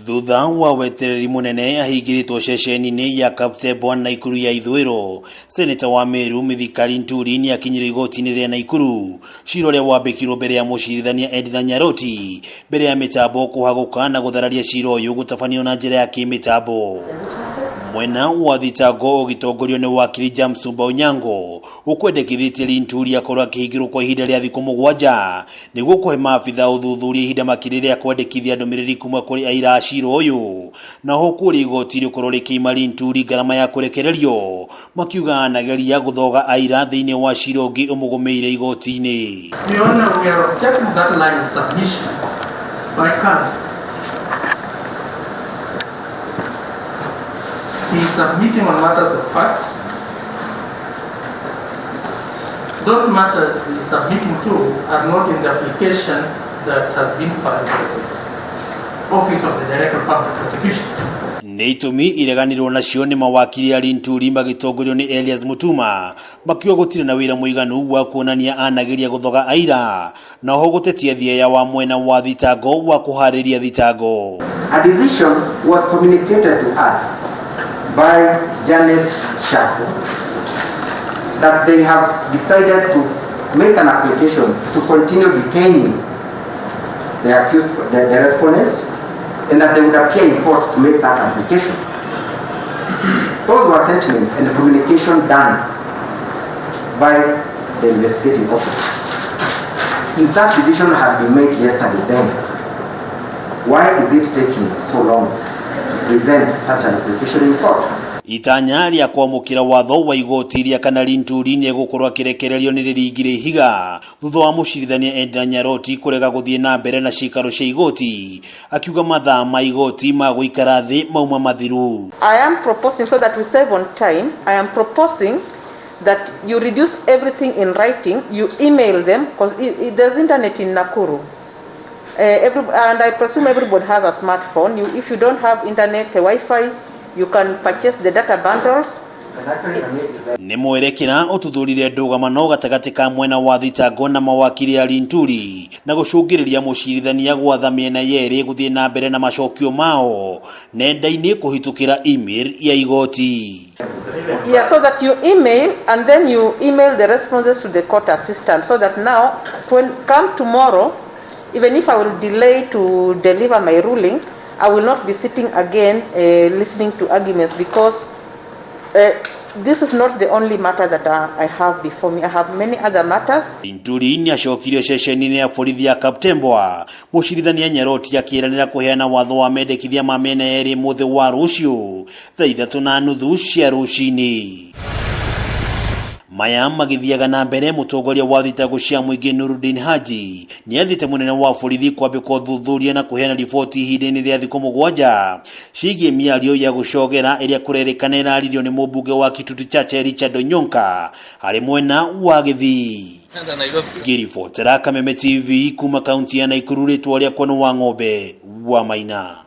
Thutha wa wetereri munene ahingĩrĩtwo ceceni-inĩ ya Kaptembwa Naikuru ya ithũĩro, Seneta wa Meru Mithika Linturi nĩ akinyire igoti-inĩ rĩa Naikuru cira ũrĩa wambĩkirwo mbere ya mũcirithania Edna Nyaroti mbere ya mĩtambo kũhagũka na gũthararia cira ũyũ gũtabanio na njĩra ya kĩmĩtambo. Mwena wa thitango ũgĩtongorio nĩ wakiri James Onyango ũkwendekithĩtie Linturi akorwo akĩhingĩrwo kwa ihinda rĩa thikũ 7 nĩguo kũhe maabitha ũthuthuria ihinda makĩria rĩa kwandĩkithia ndũmĩrĩri kuma kũrĩ aira a cira ũyũ. Naho kũrĩa igoti rĩkorwo rĩkĩima Linturi ngarama ya kũrekererio makiuga anageria gũthoga aira thĩinĩ wa cira ũngĩ ũmũgũmĩire igoti-inĩ. Your Honor, we are objecting that line of submission by counsel. He is submitting on matters of facts. Those matters he is submitting to are not in the application that has been filed by the Office of the Director of Public Prosecution. Nĩ itũmi ireganirwo nacio nĩ mawakiri a Linturi magĩtongorio nĩ Elias Mutuma makiuga gũtirĩ na wĩra mũiganu wa kuonania anageria gũthoga aira na oho gũtetia thieya wa mwena wa thitango wa kũharĩria thitango. A decision was communicated to us by Janet Shako that they have decided to make an application to continue detaining the accused, the respondent, and that they would appear in court to make that application. Those were sentiments and the communication done by the investigating officer. If that decision had been made yesterday, then why is it taking so long to present such an application in court? Itanya rĩa kwamũkĩra watho wa igoti rĩa kana Linturi nĩ egũkorwo akĩrekererio nĩ rĩringire ihiga thutha wa mũcirithania Edna Nyaroti kũrega gũthiĩ na mbere na cikaro cia igoti akiuga mathaa ma igoti ma gũikara thĩ mauma mathiru. I am proposing, so that we save on time, I am proposing that you reduce everything in writing, you email them, because there's internet in Nakuru. And I presume everybody has a smartphone. If you don't have internet, a Wi-Fi, you can purchase the data bundles. Nĩ mwerekera ũtuthũrire ndũgamano gatagatĩ ka mwena wa thitango na mawakiri a Linturi na gũcũngĩrĩria mũcirithania gwatha mĩena yerĩ gũthiĩ na mbere na macokio mao nenda-inĩ kũhĩtũkĩra email ya igoti. Yeah, so that you email and then you email the responses to the court assistant, so that now when come tomorrow, even if I will delay to deliver my ruling, I will not be sitting again listening to arguments, because this is not the only matter that I have before me. I have many other matters. Linturi nĩ acokirio ceceni-inĩ ya borithi ya Kaptembwa mũcirithania Nyaroti akĩĩranĩra kũheana watho wa mendekithia ma mĩena yerĩ mũthĩ wa rũciũ thaa 3:30 cia rũcinĩ. Maya magĩthiaga na mbere, mũtongoria wa thitango cia mũingĩ Nurudin Haji nĩathĩte mũnene wa borithi kwambĩka ũthuthuria na kũheana riboti ihinda-inĩ rĩa thikũ 7 ciĩgiĩ mĩario ya gũcogera ĩrĩa kũrerĩkana ĩraririo nĩ mũmbunge wa Kitutu Chache Richard Onyonka harĩ mwena wa Gĩthii. Ngĩribotera Kameme TV kuma kaunti ya Naikuru, rĩtwa rĩakwa nĩ Wang'ombe wa Maina.